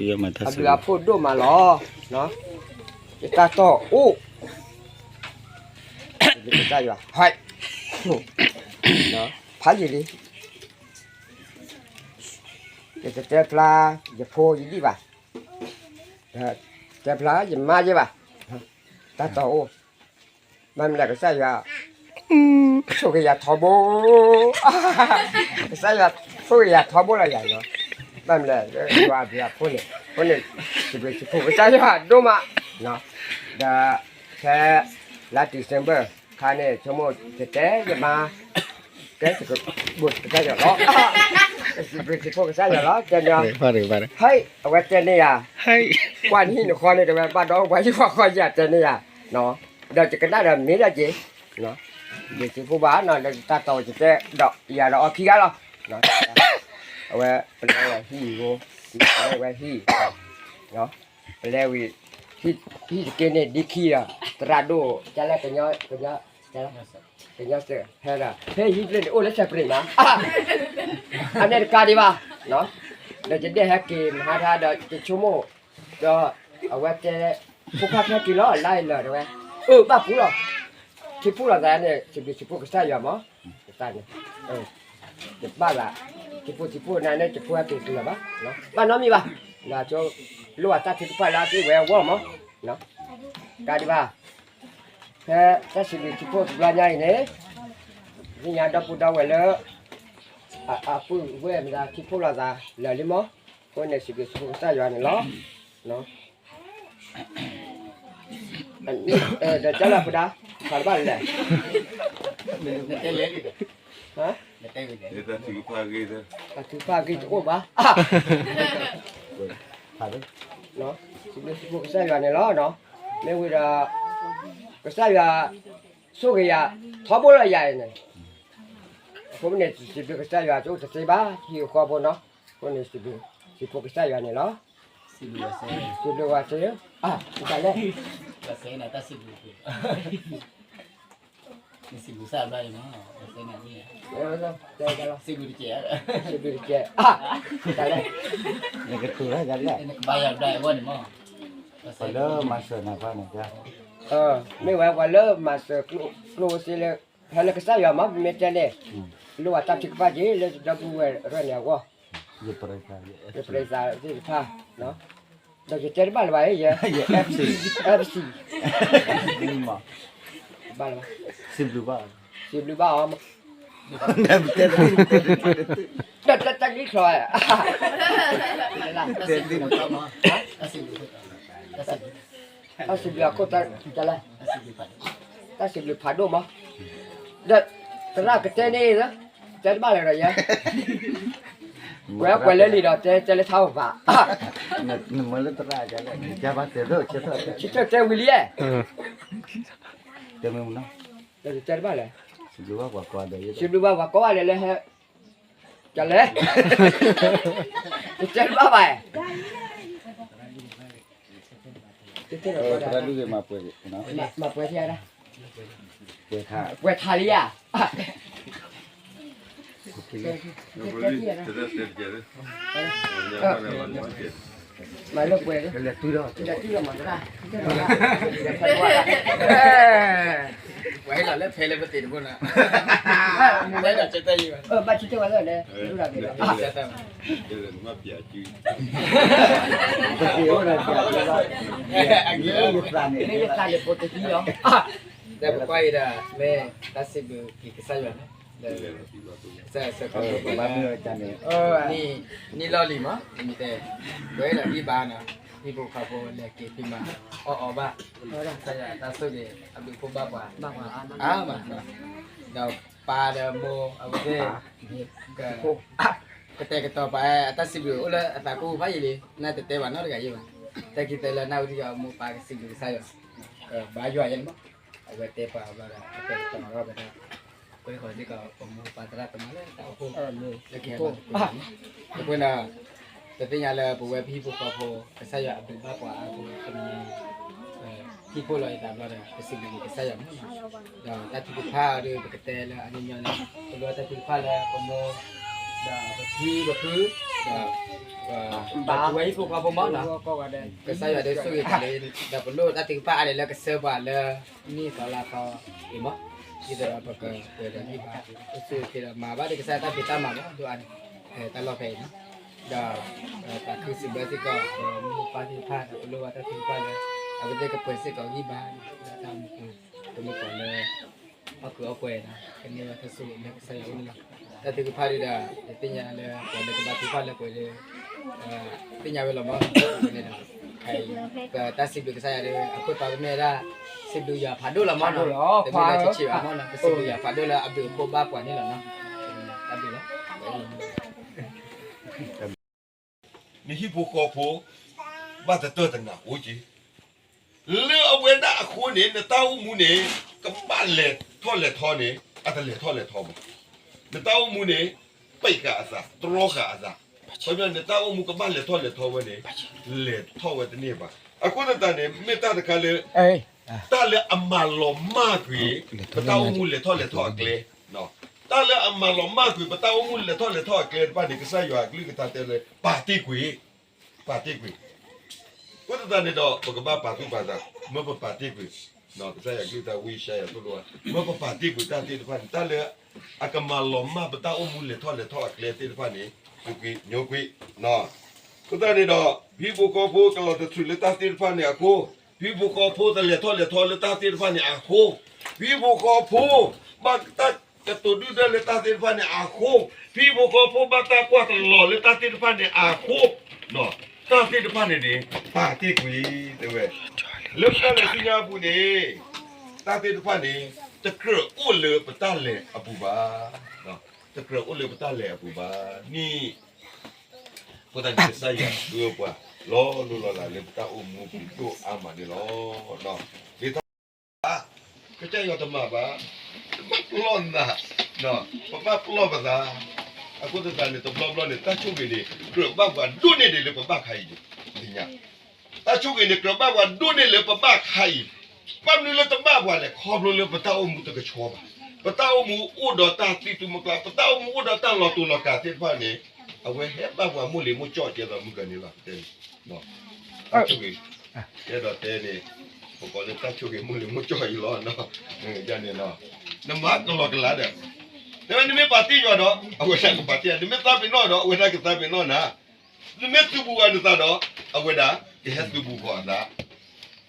အဘျုးအဖှိၣ်ဒိၣ်မးလီၤ. ယတၢ်တီၢ်အိၣ် ကစၢ်ယွၤ ဖးယံာ်လံ, ယတတဲဖျါယဖိယဒံၣ်ဘၣ်, တဲဖျါယမါယဲဘၣ်, တၢ်တီၢ်အိၣ်, ဘၣ်မနုၤလဲၣ် ကစၢ်ယွၤ ဆိၣ်ဂ့ၤယၤထီဘိ, ကစၢ်ယွၤဆိၣ်ဂ့ၤယၤထီဘိလီၤယၤ, ဘၣ်မနုၤလဲၣ် ယွၤအဘျုးအဖှိၣ်န့ၣ်, အဃိန့ၣ် စံးဘျုးစံးဖှိၣ်ကစၢ်ယွၤဒိၣ်မး, ဒီးဖဲလါ December ခါန့ၣ် ဆိကမိၣ်ယတဲယမါ ကဲစံးဘျုးကစၢ်ယွၤလီၤ, စံးဘျုးစံးဖှိၣ်ကစၢ်ယွၤလီၤ, တဲန့ၣ်, ဟဲ အဝဲတဲန့ၢ်ယၤ, ကွၢ်နဟံၣ်နဃီန့ၣ် တဝဲဘၣ်ဒီးပှၤဟံၣ်ပှၤဃီယၤတဲန့ၢ်ယၤ, ဒီးယကနၣ်ဒီးမ့ၢ်ဒၣ်က့ၤ, စံးဘျုးစံးဖှိၣ်ဘၣ်နီၤ လၢတၢ်တီၢ်ဝဲယတဲဒီးယၤဒီးအီခံဂၤလီၤ, အဝဲပလဲၤဝဲဟံၣ်အံၤ, ပလဲၤဝဲဟံၣ်, ပလဲၤဝံၤ ဟံၣ်တက့ၢ်န့ၣ် ဒ်ခံဒီး သရၣ်ဒိၣ် ကလဲၣ် ကညီစၢၤ ဟဲဒီး ဖဲဟံၣ်ဖျၢၣ်န့ၣ် အိၣ်လၢစဲးပြ့းမး, အန့ၣ်တကးဒံးဘၣ်, ဒီးယဒဲဟဲက့ၤမဟါထါဒီးယဆိကမိၣ်, ဒီးအဝဲတဲ ဖိခွါဟဲက့ၤလီၤ လါအံၤလၢာ်တဝဲ, အၢ ဘၣ်ပူၤလီၤ, ထံဖိလီၤသးန့ၣ် စံးဘျုးစံးဖှိၣ်ကစၢ်ယွၤမး, တၢ်န့ၣ် ယဘၣ်သး ထံဖိထံဖိနၤန့ၣ် ယဖိဟဲက့ၤကလၢၤဘၣ်, ဘၣ်နီတမံၤဘၣ်, ဒီးဆိ လိၣ်ဘၣ်တၢ်ထုကဖၣ်လၢအက့ၢ်ဝဲအဂီၢ်မး, ကးဒံးဘၣ်, ဖဲတၢ်စံးဘျုးစံးဖှိၣ်တဘျီညါအံၤန့ၣ်, သ့ၣ်ညါဒီပုၢ်ဒီဝဲၢ်လၢ အပုၢ်ဝဲၢ်မတၤထံဖိလီၤသးလၢာ်လံမး, အဃိန့ၣ် စံးဘျုးစံးဖှိၣ်ကစၢ်ယွၤန့ၣ်လီၤ. ဒီးကၢ်လၢ်ဖိဒါ ဖးတဘၣ်လဲၣ်, တၢ်ထုကဖၣ်ဂ့ၢ်တအိၣ်ဘၣ်, စံးဘျုးစံးဖှိၣ်ကစၢ်ယွၤန့ၣ်လီၤ. မ့ၢ်ဝံၤဒီး ကစၢ်ယွၤ ဆိၣ်ဂ့ၤယၤ ထီဘိလီၤယၤအံၤန့ၣ်, အဃိန့ၣ် စံးဘျုးကစၢ်ယွၤ တအိၣ်တသ့ဘၣ် ဟံၣ်အဃီဖိနီၤ, အဃိန့ၣ် စံးဘျုးစံးဖှိၣ်ကစၢ်ယွၤန့ၣ်လီၤ. စံးဘျုးဝဲစ့ၢ်, တၢ်လဲၣ်, စံးဘျုးစံးဖှိၣ်, စံးဘျုးတကဲး, တၢ်လဲၣ်, နကဘါယွၤဒၣ်အဂီၢ်န့ၣ်မး, ပှၤလၢမၤစၢၤနၤပှၤန့ၣ်, မ့ၢ်ဝဲပှၤလၢမၤစၢၤကျိၣ်စ့လၢ ဟဲလၢကစၢ်ယွၤမး ပမ့ၢ်တဲန့ၣ်, လိၣ်ဘၣ်တၢ်ထုကဖၣ်က့ၤ လၢဒီပုၢ်ဝဲၢ်ရၢၢ်န့ၣ်အဂီၢ်, ယပြဲးသးသ့ၣ်တဖၣ်, ဒီးယတဲတဘၣ်လၢၤဘၣ်, ယ FC, ဘၣ်လၢၤဘၣ်, စံးဘျုးဘၣ်အီၤ, တၢ်တၢ်တၢ်ဂံၢ်ချီ, တၢ်စံးဘျုးအခိၣ်တၢ်လဲၣ်, တၢ်စံးဘျုးဖးဒိၣ်မး, ဒီးသရၣ်ကတဲန့ၣ်, တဲတဘၣ်လၢၤဒီးယဲ, ကွဲးကွဲးလၢလံာ်ဒီး တဲတဲလၢထါအိၣ်ဘၣ်, နမၢလၢသရၣ်, ဆံတၢၢ်တဲဝံၤလံ, တဲမ့ၢ်မနုၤ, တဲတဘၣ်လဲၣ်, စံးဘျုးဘၣ်ပှၤကိးဂၤဒဲးလၢဟဲ, ကလဲၣ်, တတဲတဘၣ်ဘၣ်, သရၣ်ဒုးဂ့ၤမၤပှဲၤ, မၤပှဲၤထါ, ပှဲၤထါလံဧါ, မၤလၢပှဲၤ, လဲၤတုၤလီၤ, ပှၤဟဲလီၤလၢဖဲလၢပသ့ၣ်တဘိနီၤ, ဘၣ်ဆံတၢၢ်ဝဲလၢလဲၣ်, မ့ၢ်ယသးန့ၣ် ဖိတသံလီၤ, ဒီးပကွၢ်အံၤဒီး မ့ၢ်တၢ်စံးဘျုးက့ၤကစၢ်ယွၤန့ၣ်, ကစၢ်ယွၤဆှၢခီဖျိပှၤလၢ နံၣ်လီၢ်လံၤမး တမံၤတဲ, ပဝဲဒၣ်ဒ်ဘၣ်နီၤ, ဟံၣ်ဖိဃီဖိလဲၤက့ၤဖံးမၤအီၣ်အီဘၣ်, ကစၢ်ယွၤတၢ်ဆိၣ်ဂ့ၤအဘျုးအဖှိၣ်ဘၣ်ပှၤအါမး, ဒီးပၢ်ဒီးမိၢ်အဝဲသ့ၣ် ကတဲာ်ကတီၤပာ်အတၢ်စံးဘျုးအိၣ်လၢအသးကိၢ်ဖးယံာ်လံ, နတတဲဘၣ်နီတဂၤယံၤဘၣ်, တၢ်ခံတဲလၢနၢ်ဟူတံၢ်အီၤ မိၢ်ပၢ်ကစံးဘျုးကစၢ်ယွၤ, ဘါယွၤယဲန့ၣ်မး, အဝဲတဲပှၤဘျီဒီး ကတဲာ်ကတီၤအီၤဒီး ကွဲဃီၤစ့ၢ်ကီး ပမိၢ်ပၢ်သရၣ်သမါလၢတၢ်အိၣ်ဖှိၣ်, လၢကဟဲမၤသကိးန့ၣ်, အဃိဒီး ပသ့ၣ်ညါလၢပဝဲပဟံၣ်ဖိဃီဖိ ကစၢ်ယွၤအဘျုးဘၣ်ပှၤအါအဃိ တမံၤ ဟံၣ်ဖိလီၤယသးဘျီဒီး ပစံးဘျုးက့ၤကစၢ်ယွၤမးနီၤ, ဒီးတၢ်ထုကဖၣ်ဒီး ပကတဲလၢအညီညီန့ၣ် ပလိၣ်တၢ်ထုကဖၣ်လၢပမိၢ် ဒီးပဖံပဖု ဒီး ဒီးပဝဲဟံၣ်ဖိဃီဖိမးနီၤ, ကစၢ်ယွၤဒုးဆိၣ်ဂ့ၤပှၤလၢ ဒီးပလိၣ်တၢ်ထုကဖၣ်အါဒံးလၢကဆှၢပှၤလၢ နံၣ်သီလါသီအံၤမး, ဒ်သိးဒီးပကပှဲၤဒီးနံၣ်ဘၣ်, အိၣ်ဆူၣ်အိၣ်ချ့ဒီးမၤဘၣ်ဒီးကစၢ်ယွၤတၢ်ဖံးတၢ်မၤမး ဒိၣ်အါန့ၣ်, တၢ်လီၢ်ဖဲအံၤနီၤ, ဒီး သးခုစံးဘျုးစ့ၢ်ကီး ပမိၢ်ပၢ်သ့ၣ်တဖၣ်ဒီးပလိၣ်ဘၣ်တၢ်ထုကဖၣ်လၢ အဝဲသ့ၣ်ကပှဲၤစ့ၢ်ကီးဂံၢ်ဘါ ဒီးတၢ်မူပူၤ ပမ့ၢ်ပှၤလၢ ဟီၣ်ခိၣ်အီၣ်ပှဲၤနီၤ ကန့ၢ်ဘၣ်တၢ်ဆိၣ်ဂ့ၤလၢကစၢ်ယွၤအအိၣ်န့ၣ်လီၤ. တၢ်ထုကဖၣ်ဒုဒီး ယသ့ၣ်ညါလၢပှၤလၢကဘၣ်ထုကဖၣ်လၢပှဲၤဒီး သ့ၣ်ညါဝဲလီၤမး, န့ၣ်ဒီး ပတၢ်စံးဘျုးကစၢ်ယွၤဒီး အခိၣ်တီကမ့ၢ်ဝဲဒၣ် စံးဘျုးယွၤဖးဒိၣ်လီၤမးနီၤ, တမ့ၢ်လၢဆံးဆံးဘၣ်မးနီၤ, ပစံးဘျုးယွၤဖးဒိၣ်လၢအဘျုးအဖှိၣ်ဘၣ်ပှၤန့ၣ်လီၤနီၤ, တၢ်ဘျုးလီၤ. နဟံၣ်ဖိဃီဖိ ဘၣ်တတၢၢ်တနၤအိၣ်က့ၤ, လၢအဝဲဒၣ်အဃိန့ၣ် နတၢ်အိၣ်မူန့ၣ် ကဘၣ်လဲၤထီၣ်လဲၤထီန့ၣ် အတလဲၤထီၣ်လဲၤထီဘၣ်. နတၢ်အိၣ်မူန့ၣ် ပံးဃာ်အသး တြီဃာ်အသး, ခီဖျိနတၢ်အိၣ်မူကဘၣ်လဲၤထီၣ်လဲၤထီဝဲန့ၣ် လဲၤထီၣ်ဝဲတန့ၢ်ဘၣ်. အဃိသတးန့ၣ် မ့ၢ်တၢ်တခါလၢ တၢ်လၢအမၤလီၤမၢ်ကွံာ် ပတၢ်အိၣ်မူလဲၤထီၣ်လဲၤထီအကျဲ, တၢ်လၢအမၤလီၤမၢ်ကွံာ် ပတၢ်အိၣ်မူလဲၤထီၣ်လဲၤထီအကျဲတဖၣ်န့ၣ် ကစၢ်ယွၤအကလုၢ်ကထါတဲလၢ ပာ်တ့ၢ်ကွံာ်, ပာ်တ့ၢ်ကွံာ်. အဃိသတးန့ၣ်ဒီး ပကဘၣ်ပာ်သူၣ်ပာ်သး, မၢပပာ်တ့ၢ်ကွံာ်, ကစၢ်ယွၤအကလုၢ်ကထါဝံယၡါယၤသိၣ်လိဝဲ, မၢပပာ်တ့ၢ်ကွံာ်တၢ်သ့ၣ်တဖၣ်န့ၣ် တၢ်လၢအကမၤလီၤမၢ်ပတၢ်အိၣ်မူလဲၤထီၣ်လဲၤထီအကျဲသ့ၣ်တဖၣ်န့ၣ် ကွံာ်ကွံာ် ညိကွံာ်. အဃိသတးန့ၣ်ဒီး ပဟံၣ်ဖိဃီဖိကလီၤတထုးလၢတၢ်သ့ၣ်တဖၣ်န့ၣ်အဃိ, ပဟံၣ်ဖိဃီဖိတလဲၤထီၣ်လဲၤထီလၢတၢ်သ့ၣ်တဖၣ်န့ၣ်အဃိ, ပဟံၣ်ဖိဃီဖိ ဘၣ်တၢ်ကတိၤဒုၣ်ဒွဲၣ်လၢတၢ်သ့ၣ်တဖၣ်န့ၣ်အဃိ, ပဟံၣ်ဖိဃီဖိဘၣ်တၢ်ကွၢ်တလီၤလၢတၢ်သ့ၣ်တဖၣ်န့ၣ်အဃိ, တၢ်သ့ၣ်တဖၣ်န့ၣ်န့ၣ် ပာ်တ့ၢ်ကွံာ် တဲဝဲ, လၢပတၢ်လဲၤဆူညါအပူၤန့ၣ် တၢ်သ့ၣ်တဖၣ်န့ၣ် တကြၢးအိၣ်လၢပတၢ်လဲၤအပူၤဘၣ်, တကြၢးအိၣ်လၢပတၢ်လဲၤအပူၤဘၣ်န့ၣ်, အဃိသတးန့ၣ် ကစၢ်ယွၤဘျုးပှၤ လီၤလိၢ်လီၤလးလၢပတၢ်အိၣ်မူပူၤဒိၣ်အါမးန့ၣ်လီၤ. ဒ်သိး ကစၢ်ယွၤတမၤဘၣ်, တဘၣ်ပလီၢ်နၤ, ပဘၣ်ပလီၢ်ပသး, အဃိသတးန့ၣ် တဘျီဘျီန့ၣ် တၢ်ဆိၣ်ဂ့ၤန့ၣ် ကြၢးဘၣ်ပှၤဒိၣ်န့ၢ်ဒံးလၢပဘၣ်ခါအံၤ, သ့ၣ်ညါ, တၢ်ဆိၣ်ဂ့ၤန့ၣ် ကြၢးဘၣ်ပှၤဒိၣ်န့ၢ်လၢပဘၣ်ခါအံၤ, ဘၣ်မနုၤလၢတဘၣ်ပှၤလဲၣ်, ခီဖျိလၢပတၢ်အိၣ်မူတကဆှီဘၣ်, ပတၢ်အိၣ်မူအိၣ်ဒီးတၢ်သံတူမကျါ, ပတၢ်အိၣ်မူအိၣ်ဒီးတၢ်လီၤတူာ်လီၤကာ်သ့ၣ်တဖၣ်န့ၣ်, အဝဲဟဲဘၣ်ပှၤမိၢ်လံၤမိၢ်ကၠီၣ်ကဲသိးမုၢ်ကန့ၣ်လီၤ, တဲန့ၣ် တၢ်ဆိၣ်ဂ့ၤ, တဲဒီးတဲန့ၣ်, ပကိးလၢတၢ်ဆိၣ်ဂ့ၤမိၢ်လံၤမိၢ်ကၠီၣ်အံၤလီၤ, ယန့ၣ်လီၤ, နမၤကလီကလးဒီး, တဲဝဲနမ့ၢ်ပာ်တ့ၢ်ယွၤဒီး အဝဲဒၣ်ကပာ်တ့ၢ်, နမ့ၢ်သးပ့ၤနီၣ်ဒီး အဝဲဒၣ်ကသးပ့ၤနီၣ်နၤ, နမ့ၢ်သုးဘူးအနသးဒီး အဝဲဒၣ်ကဟဲသုးဘူးဃီၤအသး ကစၢ်ယ့ၣ်ၡူးခရံာ်ဟ့ၣ်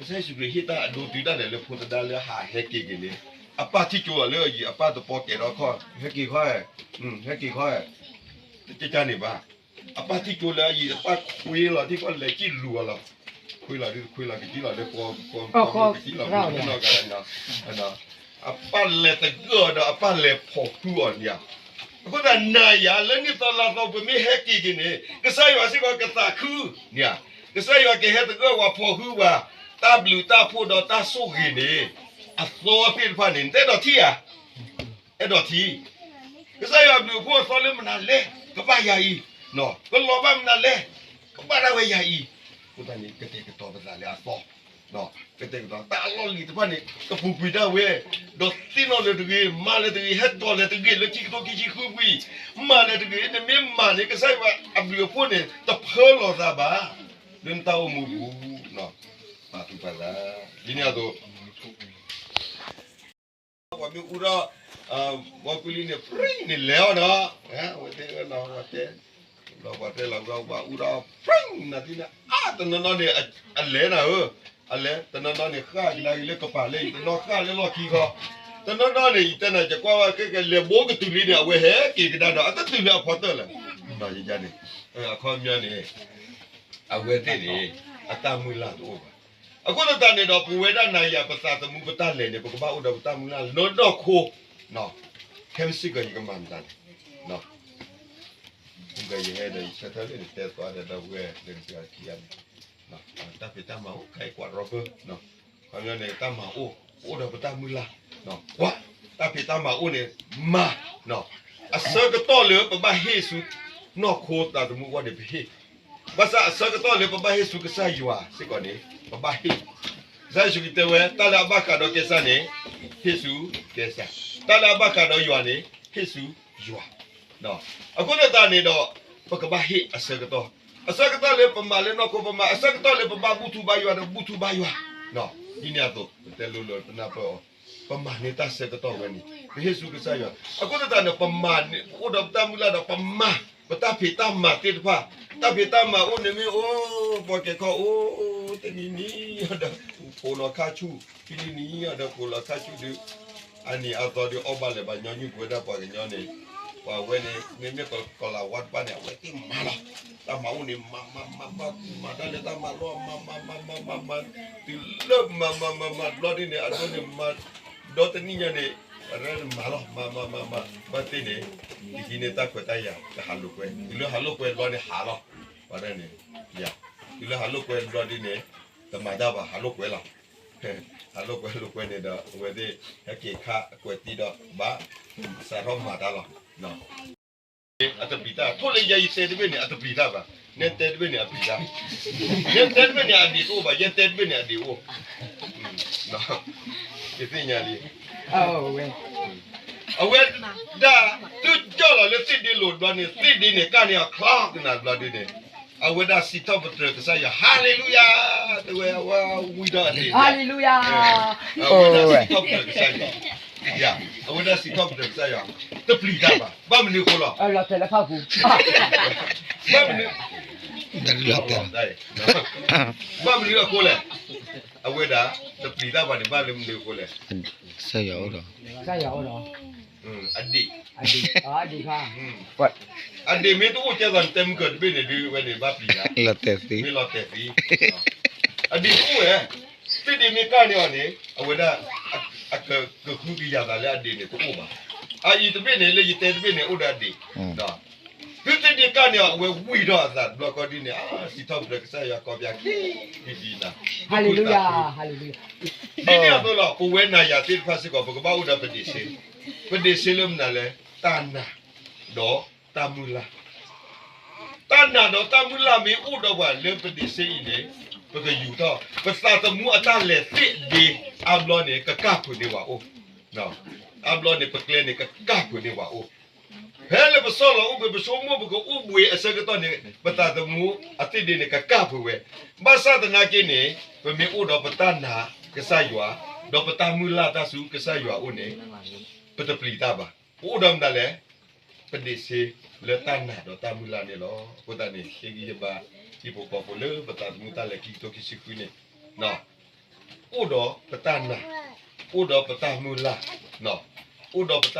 တၢ်အဒိတုၤတၢ်ဒီးလၢဖိသဒါလၢဟးဟဲက့ၤက့ၤန့ၣ်, အပၢ်ထံၣ်ကၠိလီၤလၢအယံၤ အပၢ်တပီၢ်ကဲၤဒီးခီၣ်, ဟဲက့ၤခီၣ်, ဟဲက့ၤခီၣ်, တကန့ၣ်ဘၣ်, အပၢ်ထံၣ်ကၠိလၢအယံၤ အပၢ်ခွ့လီၤထံၣ်ကီၢ်လဲၤကံၣ်လူၤအီၤလီၤ, ခွ့လီၤဒ်ခွ့လီၤကကံၣ်လီၤလၢပှၤ, ပှၤကံၣ်လီၤလၢပနီၢ်ဂၤ, အပၢ်လဲၤသဂၢၢ်အီၤဒီးအပၢ်လဲၤဖီၣ်ဃုအီၤန့ၣ်ဧါ, အဃိသတးနၤယၤလၢနံၣ်သီလါသီပမ့ၢ်ဟဲက့ၤက့ၤန့ၣ် ကစၢ်ယွၤစ့ၢ်ကီးကသးခုန့ၣ်ဧါ, ကစၢ်ယွၤကဟဲသဂၢၢ်ပှၤဖီၣ်ဃုပှၤ, တၢ်ဘျုးတၢ်ဖှိၣ်ဒီးတၢ်ဆိၣ်ဂ့ၤန့ၣ်, အသီသ့ၣ်တဖၣ်န့ၣ် နတအဲၣ်ဒိးထံၣ်ဧါ, အဲၣ်ဒိးထံၣ်, ကစၢ်ယွၤအဘျုးအဖှိၣ်အသီလၢမနုၤလဲၣ်, ကဘၣ်ယၤအံၤ, ကလီၤဘၣ်မနုၤလဲၣ်, ကဘၣ်ဒၣ်ဝဲယၤအံၤ, အဃိသတးန့ၣ် ကတဲာ်ကတီၤပသးလၢအသီ ကတဲာ်ကတီၤတၢ်အလီၢ်လံၤတဖၣ်န့ၣ် ကပူၤကွံာ်ဒၣ်ဝဲ, ဒီးသ့ၣ်နီၣ်လၢၤတဂ့ၤ, မၤလၢၤတဂ့ၤ, ဟဲတီၤလၢၤတဂ့ၤ, လၢခံကထိခံဆံဃုကွံာ်, မၤလၢၤတဂ့ၤ, နမ့ၢ်မၤန့ၣ် ကစၢ်ယွၤအဘျုးအဖှိၣ်န့ၣ် တဖၢလီၤသးဘၣ်, လၢနတၢ်အိၣ်မူပူၤ, ပာ်သူၣ်ပာ်သး, ဒ်န့ၣ်အသိး ပှၤမ့ၢ်အူထီၣ်, ဝီကူလံန့ၣ် ပြံန့ၣ်လဲၤအီၤနီၤ, ဝဲတဲ, ဝဲတဲ, ပှၤတဲလီၤဝဲ ပှၤအူထီၣ် ပြံနၤသံန့ၣ်, အါ တနီၤနီၤန့ၣ် အလဲၤနၤဧၢ, အလဲၤ တနီၤနီၤန့ၣ် ဃၣ်ကဒါက့ၤလၢကပၤလၢအံၤ, တနီၤဃၣ်လၢလီၢ်ခံခီ, တနီၤနီၤန့ၣ် ယတဲနၤ ယကွၢ်ဝဲခဲကလဲၤဘိကတုၤလံန့ၣ် အဝဲဟဲက့ၤကဒါဒီး အတတုၤလၢအဖီတၢၢ်လၢၤ, ယန့ၣ်, အခီပညီန့ၣ် အဝဲသ့ၣ်န့ၣ် အတၢ်မုၢ်လၢ်တအိၣ်ဘၣ်. အဃိသတးန့ၣ်ဒီး ပဝဲဒၣ်နၤယၤပသးသမူပတၢ်လဲၤန့ၣ် ပကဘၣ်အိၣ်ဒီးပတၢ်မုၢ်လၢ်လၢနီၢ်ခိ, ခဲမုၢ်ဆ့ၣ်ကီးယကမၤမတၤလဲၣ်, မုၢ်ကယဟဲဒီးယဆၢထၢၣ်လၢန့ၣ် တဲသီဒီးဒီပုၢ်ဝဲၢ်လၢနစှၤခံဂၤန့ၣ်, တၢ်ဖံးတၢ်မၤအိၣ် ခဲအံၤကွၢ်ရီဘၢ, ခီပညီန့ၣ် တၢ်မၤအိၣ် ပအိၣ်ဒီးပတၢ်မုၢ်လၢ်, ကွၢ် တၢ်ဖံးတၢ်မၤအိၣ်န့ၣ် မၤ, အဆၢကတီၢ်လၢပဘၣ်ဟ့ၣ်ဆူ နီၢ်ခိသးသမူအဂီၢ်န့ၣ် ပဟ့ၣ်, ဘၣ်ဆၣ်အဆၢကတီၢ်လၢပဘၣ်ဟ့ၣ်ဆူကစၢ်ယွၤစ့ၢ်ကီးန့ၣ် ပဘၣ်ဟ့ၣ်, ကစၢ်ယ့ၣ်ၡူးခရံာ်တဲဝဲ တၢ်လၢအဘၣ်ဃးဒီးကဲစၢ်န့ၣ် ဟ့ၣ်ဆူကဲစၢ်, တၢ်လၢအဘၣ်ဃးဒီးယွၤန့ၣ် ဟ့ၣ်ဆူယွၤ, အဃိသတးန့ၣ်ဒီး ပကဘၣ်ဟ့ၣ်အဆၢကတီၢ်, အဆၢကတီၢ်လၢပမၤလၢနီၢ်ခိပမၤ, အဆၢကတီၢ်လၢပဘၣ်ဘူၣ်ထူဘါယွၤဒီးဘူၣ်ထူဘါယွၤ, ဒ်န့ၣ်အသိး ပတဲလိၤလိၤပနၢ်ပၢၢ်အီၤ, ပမၤန့ၢ်တၢ်ဆၢကတီၢ်ဝဲန့ၣ်, ပဟ့ၣ်ဆူကစၢ်ယွၤ, အဃိသတးန့ၣ် ပမၤန့ၣ် ပအိၣ်ဒီးပတၢ်မုၢ်လၢ်ဒီးပမၤ, ပတၢ်ဖံးတၢ်မၤသ့ၣ်တဖၣ်, တၢ်ဖံးတၢ်မၤအိၣ်န့ၣ်မ့ၢ်အိၣ်, ပှၤကဲခီအိၣ်, တနံၤနံၤဒီး ဖိလီၤခါဆူၣ်, ဖဲနံၤနံၤဒီး ဖိလီၤခါဆူၣ်ဒုး အနံၤအသီဒုး အီၣ်ဘၣ်လဲၤဘၣ်ညီနုၢ်ပဝဲဒၣ်ပှၤကညီန့ၣ်, ပှၤဝဲန့ၣ် မ့မ့ၢ်ကလၤဝါတဖၣ်န့ၣ် အဝဲသ့ၣ်မၤလီၤ, တၢ်မၤအိၣ်န့ၣ် မၤမၤမၤမၤ မၤတၢ်လၢတၢ်မၤလီၤ, မၤမၤမၤမၤမၤ, တုၤလၢမၤမၤမၤမၤဘျီဒ်န့ၣ် အဒိန့ၣ်မၤ, ဒီတနံၣ်ညါန့ၣ် အဝဲမၤလီၤ, မၤမၤမၤမၤ ဘၣ်သ့ၣ်န့ၣ် ယဟံးန့ၢ်တၢ်ခွဲးတၢ်ယာ် ကဟးလိာ်ကွဲ, တုၤလၢဟးလိာ်ကွဲဘျီန့ၣ်ဟးလီၤ, ဝဲဒၣ်န့ၣ်, ယၤ, တုၤလၢဟးလိာ်ကွဲဘျီဒ်န့ၣ် တမၤတၢ်ဘၣ် ဟးလိာ်ကွဲလီၤ ဟးလိာ်ကွဲလိာ်ကွဲန့ၣ်ဒီး အဝဲသ့ၣ် ဟဲက့ၤခးအကွဲးတံၢ်ဒီး ဘၣ်စးထီၣ်မၤတၢ်လီၤ. အတပျံၤတၢ် ထိၣ်လၢယဲယတဲတဘ့ၣ်န့ၣ် အတပျံၤတၢ်ဘၣ်, နဲတဲတဘ့ၣ်န့ၣ် အပျံၤတၢ်, ယဲတဲတဘ့ၣ်န့ၣ် အဒ့ၣ်တအိၣ်ဘၣ်, ယဲတဲတဘ့ၣ်န့ၣ် အဒ့ၣ်အိၣ်, ယသ့ၣ်ညါလံ အဝဲဒၣ် သုကၠီၣ်လီၤလၢသ့ၣ်ဒ့လိၤဘျီန့ၣ် သ့ၣ်ဒ့န့ၣ် ကၢ်န့ၢ်အီၤချီကနၣ်ဘျီဒ်န့ၣ်, အဝဲဒၣ်စံးထီၣ်ပတြၢၤကစၢ်ယွၤ ဟါလ့လူယၤ, တဝဲအဝဲဝံၤဒီးအန့ၣ် ဟါလ့လူယၤ, အဝဲဒၣ်စံးထီၣ်ပတြၢၤကစၢ်ယွၤ, ယၤ, အဝဲဒၣ်စံးထီၣ်ပတြၢၤကစၢ်ယွၤ, တပျံၤတၢ်ဘၣ်, ဘၣ်မနုၤအဃိလီၤ, ဘၣ်မနုၤ, ဘၣ်မနုၤအဃိလဲၣ်, အဝဲဒၣ် တပျံၤတၢ်ဘၣ်န့ၣ် ဘၣ်လၢမနုၤအဃိလဲၣ်, ကစၢ်ယွၤအိၣ်ဒီး ကစၢ်ယွၤအိၣ်ဒီး အဒ့ၣ်, အဒ့ၣ်, အဒ့ၣ်မ့ၢ်တအိၣ်ကဲသိးန့ၣ် တဲမုၢ်ကၢၤတဘ့ၣ်န့ၣ်ဒုး ဝဲန့ၣ်ဘၣ်ပျံၤတၢ်, လီၤတဲာ်သံ, မ့ၢ်လီၤတဲာ်သံ, အဒ့ၣ်တအိၣ်ဝဲ, သ့ၣ်ဒ့မ့ၢ်ကၢ်န့ၢ်အီၤန့ၣ် အဝဲဒၣ် အကဃုကယၤသးလၢအဒ့ၣ်န့ၣ်တအိၣ်ဘၣ်, အအံၤတဘ့ၣ်န့ၣ် လၢယတဲတဘ့ၣ်န့ၣ် အိၣ်ဒီးအဒ့ၣ် သုသ့ၣ်ဒ့ကၢ်န့ၢ်အီၤ အဝဲဝံၤဒီးအသးတဘျီဃီဒ်န့ၣ် အစံးထီၣ်ပတြၢၤကစၢ်ယွၤကီၢ်ပယၤခံ, ဒ်နၤ, ဟါလ့လူယၤ, ဒ်န့ၣ်အသိးလီၤ ပဝဲနၤယၤသ့ၣ်တဖၣ်စ့ၢ်ကီး ပကဘၣ်အိၣ်ဒီးပဒ့ၣ်စ့, ပဒ့ၣ်စ့လၢမနုၤလဲၣ်, တၢ်နာ် ဒီးတၢ်မုၢ်လၢ် တၢ်နာ်ဒီးတၢ်မုၢ်လၢ်မ့ၢ်အိၣ်ဒီးပှၤလၢပဒ့ၣ်စ့အံၤန့ၣ်, ပကယူၤထီၣ် ပသးသမူအတၢ်လဲၤသ့ၣ်ဒ့ အါဘျီန့ၣ် ကကၢ်ဖုးန့ၢ်ပှၤအိၣ်, အါဘျီန့ၣ် ပကျဲန့ၣ် ကကၢ်ဖုးန့ၢ်ပှၤအိၣ်, ဖဲလၢပဆီၣ်လီၤအိၣ်ဘှံး ပဆိကမိၣ်ပကအိၣ်ဘှံးအဆၢကတီၢ်န့ၣ် ပသးသမူအသ့ၣ်ဒ့န့ၣ် ကကၢ်ဖုးဝဲ, ဘၣ်ဆၣ်သနာ်က့န့ၣ် ပမ့ၢ်အိၣ်ဒီးပတၢ်နာ်ကစၢ်ယွၤ, ဒီးပတၢ်မုၢ်လၢ်တၢ်ဆူကစၢ်ယွၤအအိၣ်န့ၣ် ပတပျံၤတၢ်ဘၣ်. ပအိၣ်ဒီးမတၤလဲၣ်, ပဒ့ၣ်စ့လၢတၢ်နာ်ဒီးတၢ်မုၢ်လၢ်န့ၣ်လီၤ. အဃိသတးန့ၣ် ဟ့ၣ်ဂံၢ်ဟ့ၣ်ဘါ ဟံၣ်ဖိဃီဖိလၢပသးသမူတၢ်လဲၤခံကထိခံဆံဃုန့ၣ်, အိၣ်ဒီးပတၢ်နာ်, အိၣ်ဒီးပတၢ်မုၢ်လၢ်, အိၣ်ဒီးပတၢ်မုၢ်လၢ်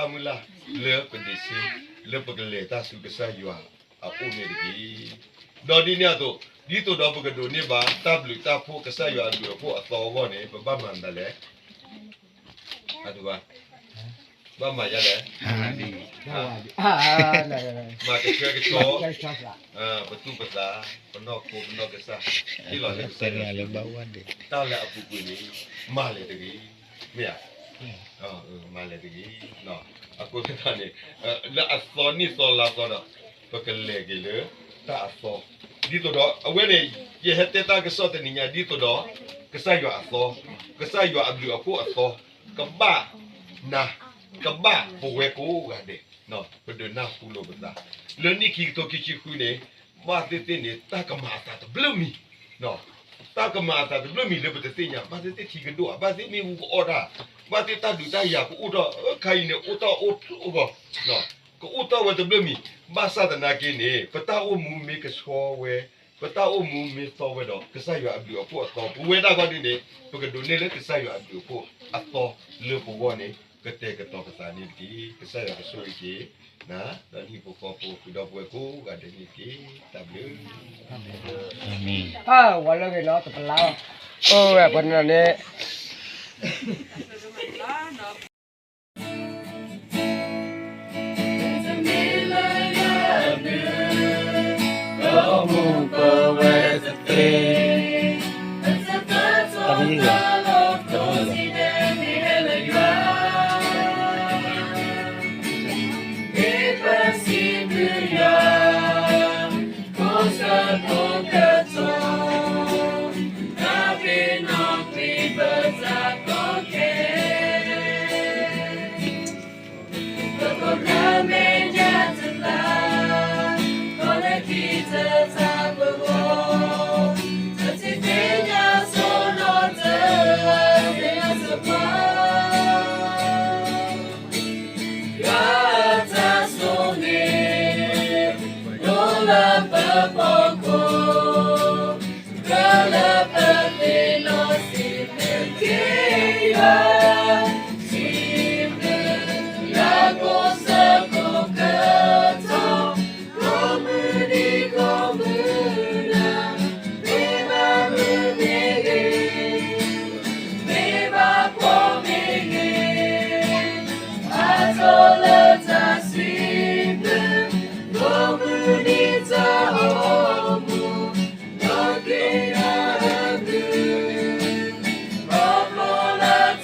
လၢပဒ့ၣ်စ့, လၢပကလဲၤတၢ်ဆူကစၢ်ယွၤအအိၣ်န့ၣ်တက့ၢ်. ဒီးဒ်န့ၣ်အသိး, ဒ်သိးဒီးပကဒိးန့ၢ်ဘၣ် တၢ်ဘျုးတၢ်ဖှိၣ် ကစၢ်ယွၤအဘျုးအဖှိၣ်အသီအဂီၢ်န့ၣ် ပဘၣ်မၤမတၤလဲၣ် အဒိဘၣ်, ဘၣ်မၤယၤလဲၣ်, မၤကဆှဲကဆှီ ပသူၣ်ပသး, ပနီၢ်ခိပနီၢ်ကစၢ်, ဟ့ၣ်လီၤလၢကစၢ်ယွၤ, တၢ်လၢအပူၤကွံာ်န့ၣ် မၤလဲၤတဂ့ၤ, မ့ၢ်ဧါ, မၤလဲၤတဂ့ၤ. အဃိသတးန့ၣ် လၢအသီနံၣ်သီလါသီဒီး ပကလဲၤက့ၤလၢတၢ်အသီ, ဒ်သိးဒီး အဝဲန့ၣ် ယဟဲတဲတၢ်ကစီၣ်တနံၤညါ ဒ်သိးဒီး ကစၢ်ယွၤအသီ, ကစၢ်ယွၤအဘျုးအဖှိၣ်အသီ ကဘၣ်နၤ, ကဘၣ်ပဝဲကိးဂၤဒဲး, ပဒုးနၢ်ဟူလိာ်ပသး, လၢနံၣ်ခံကထိခံဆံဃုန့ၣ် ဘၣ်သ့ၣ်သ့ၣ်န့ၣ် တၢ်ကမၤအသးတဘျုးမံၤ, တၢ်ကမၤအသးတဘျုးမံၤလၢပတသ့ၣ်ညါ, ဘၣ်သ့ၣ်သ့ၣ်ထံကဒိၣ်ဧါ, ဘၣ်သ့ၣ်မ့ၣ်အူကအီၣ်တၢ်, ဘၣ်သ့ၣ်တၢ်ဒုးတၢ်ယၤကအိၣ်ထီၣ်, ခါအံၤန့ၣ် အိၣ်တၢ်အိၣ်ဖျိအဂီၢ်, ကအိၣ်ထီၣ်ဝဲတဘျုးမံၤ, ဘၣ်ဆၣ်သနာ်က့န့ၣ် ပတၢ်အိၣ်မူမ့ၢ်ကဆှီဝဲ, ပတၢ်အိၣ်မူမ့ၢ်သီဝဲဒီး ကစၢ်ယွၤအဘျုးအဖှိၣ်အသီ ပဝဲဒၣ်ဂီၢ်ဒ်န့ၣ် ပကဒိးန့ၢ်လၢကစၢ်ယွၤအဘျုးအဖှိၣ်အသီလၢပဂီၢ်န့ၣ် ကတဲာ်ကတီၤပသးန့ၣ်တက့ၢ်. ကစၢ်ယွၤကဆိၣ်ဂ့ၤက့ၤနၤ ဒီးနဟံၣ်ဖိဃီဖိ ဃုာ်ဒီပုၢ်ဝဲၢ်ကိးဂၤဒဲးန့ၣ်တက့ၢ်. တၢ်ဘျုး အၤမ့ၣ်. ဝဲလၢဂ့ၤလီၤ တပလါလီၤ. အိၣ်ဝဲပှၤန့ၣ်န့ၣ် ပခိၣ်, ကလၢပသ့ၣ်နီၣ်စံးဘျုးက့ၤယွၤ, စံးဘျုးယွၤကိးဆၢကိးကတီၢ်, ကိးမုၢ်နံၤကိးမုၢ်နၤ, မ့ၢ်ဘၣ်မုာ်မ့ၢ်ဂ့ၤ, မ့ၢ်ဘၣ်ဖှီၣ်မ့ၢ်ဂ့ၤ, အါထီၣ်လၢတၢ်စံးဘျုး, ကိးမုၢ်နံၤတၢ်အိၣ်မူ, ဒီးက့ၤနၤအဘျုး, ခီဖျိလၢ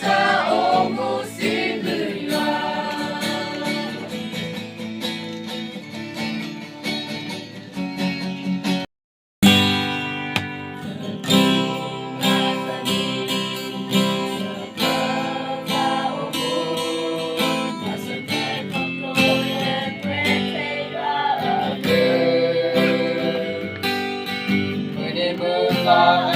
တၢ်အိၣ်မူစံးဘျုးယွၤ. မုၢ်နံၤမုၢ်သီအတဖၣ်, မ့ၢ်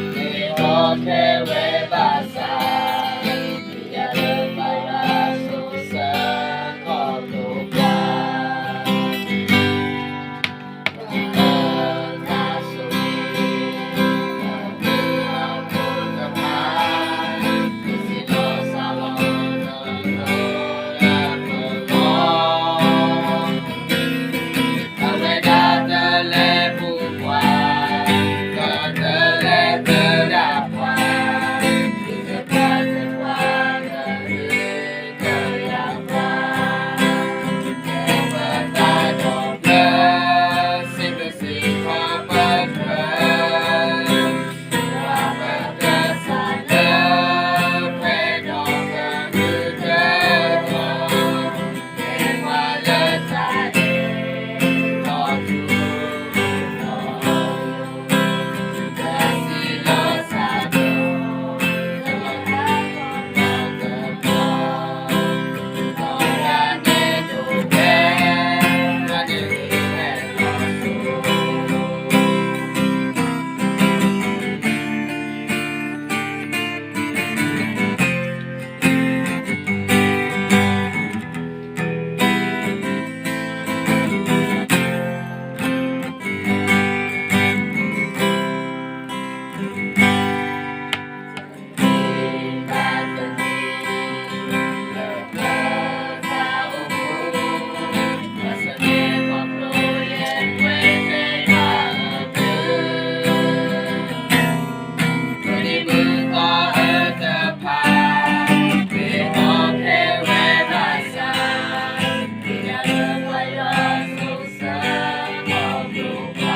အီၣ်ခဲဝဲဘၣ်ဆၣ်, ယၤလၢပယွၤဆိးဆၢခီဖျိပှၤ.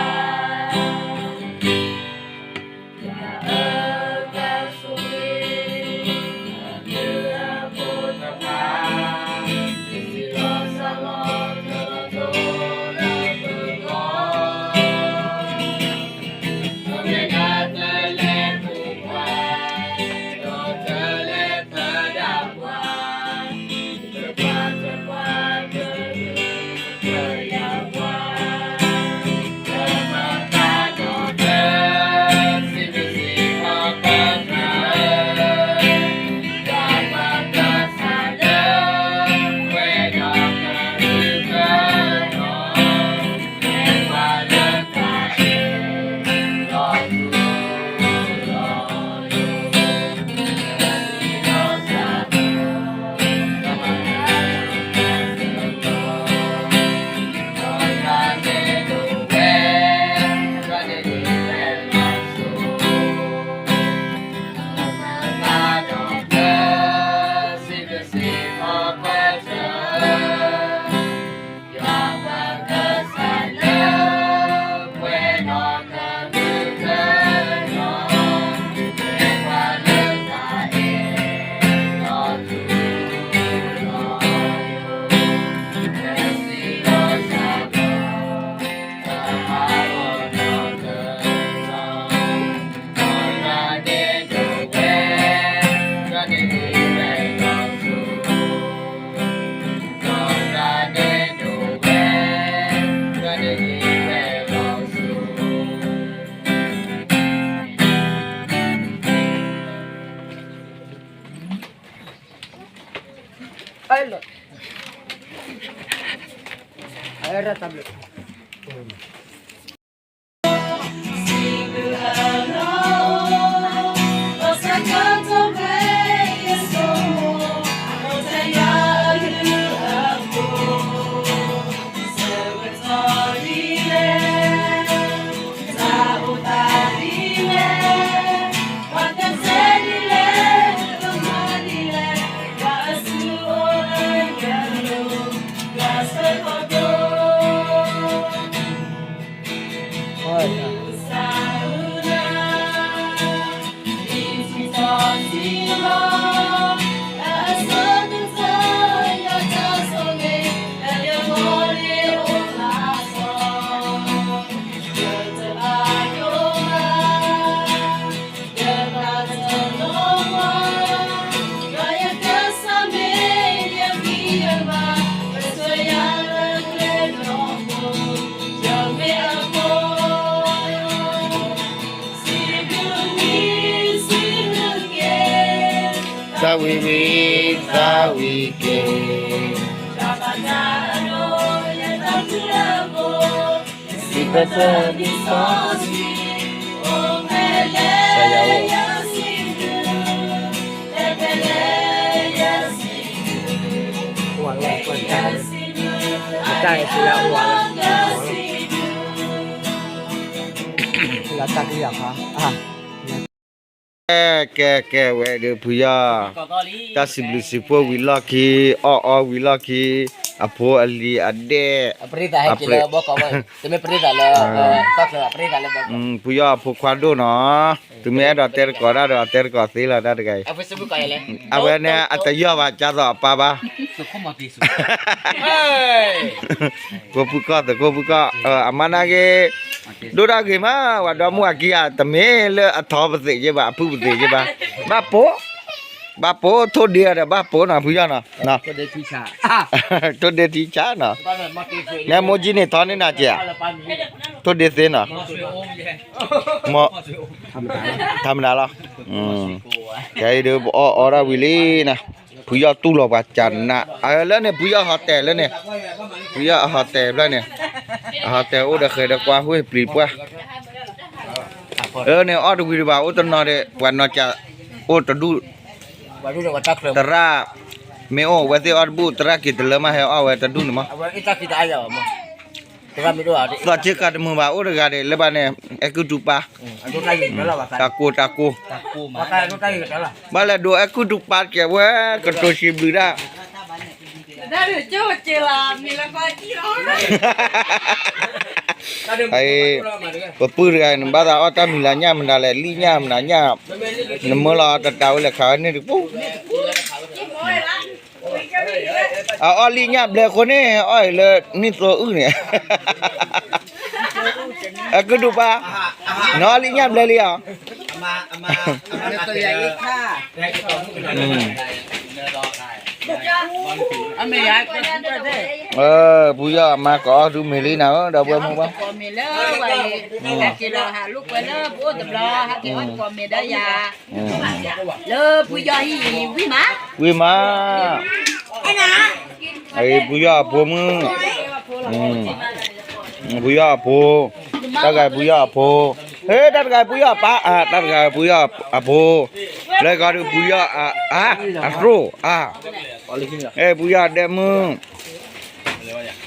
အဲၣ်လီၤ, အဲၣ်ရၣ်တၢ်ဘျုး. သးဝံၣ်ဝံၣ် သးဝံၣ်က့ၤ, စံးဖဲသၢနံၣ်စီဆှံ, ကစၢ်ယွၤအိၣ်, တၢ်အဲၣ်စံလၢအအိၣ်ဝဲလီၤ, လၢတၢ်ကယၢ်ဖး, ကဲ ကဲ ကဲ ဝဲဒၣ်ဖုယီၢ်, တၢ်စံးဘျုးစံးဖှိၣ်ဝံၤလီၢ်ခံ, အီၣ်အီဝံၤလီၢ်ခံ, အဖိအလံၤအဒဲၣ်, ဖုယီၢ်အဖိခွါဒိၣ်နီၤ, သုမ့ၢ်အဲၣ်ဒိးတဲတကိးတၢ်ဒီး အတဲတကိးသ့လီၤတၢ်တဂၤအံၤ, အဝဲန့ၣ်အတယီၢ်ဘၣ် ကၢ်သိးအပၢ်ဘၣ် သုးခိၣ်မီၤက့ၤစူး, သုးခိၣ်ဖုကီၢ် သုးခိၣ်ဖုကီၢ်, အမါနာ်က့ၤ, ဒိၣ်တၢ်ဂ့ၤမး ပှၤဒီမါဝၤခံဂၤ တမ့ၢ်လၢအထီပသ့ၣ်က့ဘၣ် အဖုၣ်ပသ့ၣ်က့ဘၣ်, ဘၣ်ပိာ်, ဘၣ်ပိာ်ထိၣ်ဒ့ဒီး ဘၣ်ပိာ်နီၤဖုယီၢ်နီၤ, ထိၣ်ဒ့ထံဆးနီၤ, နဲမိၢ်ကံန့ၣ်ထီန့ၢ်နၤကဲး, ထိၣ်ဒ့သ့နီၤ, ထီမတၤလီၤ, ခဲအံၤဒုးပအီၣ်အီတၢ်ဝံၤလံနီၤ, ဖုယီၢ်တူၢ်လိာ်ပှၤကနး, လၢန့ၣ် ဖုယီၢ်ဟီတဲာ်လၢန့ၣ်, ဖုယီၢ်အဟီတဲာ်ဖျၢၣ်န့ၣ်, အဟီတဲာ်အိၣ်ဒီးဃဲၤဒီးကွၢ်ဟ့ၣ်ပျံၤပှၢ်, လၢန့ၣ်အီၣ်တဝံၤတဘၣ် အိၣ်တနီၤဒီး ပှၤနီၤကးအိၣ်တဒူၣ်, သရၣ်, မ့ၢ်အိၣ်ဝဲသ့ၣ်အီၣ်တဘူၣ် သရၣ်က့ၤတလၢမး ဟဲအီၣ်ဝဲတဒူၣ်န့ၣ်မး, သီၣ်ဆ့ကၤတမုာ်ဘၣ်အိၣ်တဂၤဒီး လၢဘၣ်န့ၣ် အဲကုၢ်တူပၢ်, အဲကုၢ်တူပၢ, တၢ်ကိၢ်တၢ်ကိၢ်, ဘၣ်လဲၤဒိးအဲကုၢ်တူပၢ်ကဲးဝဲ ကတိၤစံးဘျုးတၢ် ပပုၢ်တဂၤ နဘၣ်သးအီၣ်တၢ်မံၤလၢညၣ်မနုၤလဲၣ် လံၣ်ညၣ်မနုၤညၣ်, နမၢလီၤတတးဝဲလဲၤခးဝဲန့ၣ်တပူၤ, အအီၣ်လံၣ်ညၣ်ဘျဲၣ်အဃိန့ၣ် အီၣ်အံၤလၢနံၣ်သိအုၣ်န့ၣ်, အကုၢ်တူပၢ်, နအီၣ်လံၣ်ညၣ်ဘျဲၣ်လံဧါ ဖုယီၢ်အမါကအီၣ်ဒုးမ့ၤလံနၤဧၢ ဒီပုၢ်ဝဲၢ်မုၣ်ဘၣ်, လၢပှၤက့ၤလီၤဟးလိာ်ကွဲလၢပအိၣ်တဘျီ ဟးက့ၤအီၣ်တကိးမ့ၤဒီးယၤ, လၢဖုယီၢ်ဟံၣ်ဝံၣ်မး, ဝံၣ်မး, ဖုယီၢ်အဖိမုၣ်, ဖုယီၢ်အဖိ, တၢ်တဂၤဖုယီၢ်အဖိ, ဟဲ တၢ်တဂၤဖုယီၢ်အပၢ်, တၢ်တဂၤဖုယီၢ်အဖိ, လၢဂီၤဒုးဖုယီၢ်အ, အသိၣ်, ဖုယီၢ်အဒဲမုၣ်,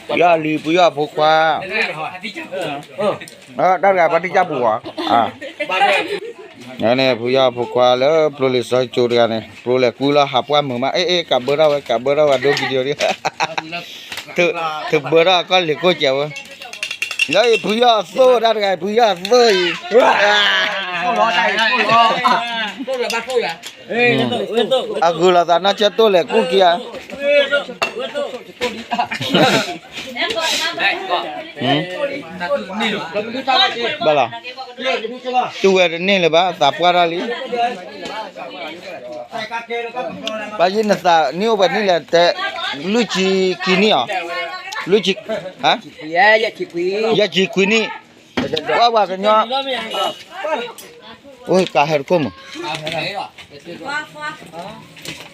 ဖုယီၢ်လံၤ ဖုယီၢ်အဖိခွါ, တၢ်တဂၤပှၤတံၢ်ကၢ်ပူၤဧါ, န့ၣ် ဖုယီၢ်အဖိခွါလၢ ပျိလံာ်စီကၠိတဂၤန့ၣ် ပျိလဲၤကွံလီၤဟးပှၢ်မုာ်မး အ့ အ့ ကးဘၢထီၣ်ဝဲ ကးဘၢထီၣ်ဝဲ ဒိ video ဒံး, ထုးဘၢထီၣ်ကီၢ်လ့ၤကိၢ်ကဲးဝဲ, လၢအံၤဖုယီၢ်အသိၣ် တၢ်တဂၤအံၤ ဖုယီၢ်အသိၣ်အံၤ အဂုာ်လီၤသးနီၢ်ဆၢတိၢ်လဲၤကူၣ်က့ၤဧါ, ဘၣ်လီၤ, တူၢ်ဝဲတန့ၢ်လၢၤဘၣ် သးပှၢ်ထီၣ်လံ, ဘၣ်ယဲနသးနံၣ်အိၣ်ပှဲၤနံၣ်လဲၣ်တဲ, လွံၢ်ဆံခံနံၣ်ဧါ, လွံၢ်ဆံ, ယဲၢ်ဆံခွံနံၣ်, ပှၤပှၤကညီ, အိၣ်ကါဟဲတခိၣ်မး,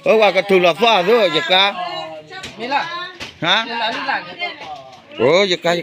အိၣ်ပှၤကထုးလီၤသီၣ်အသိး ယကါ, ဟါ, အိၣ်ယကါယ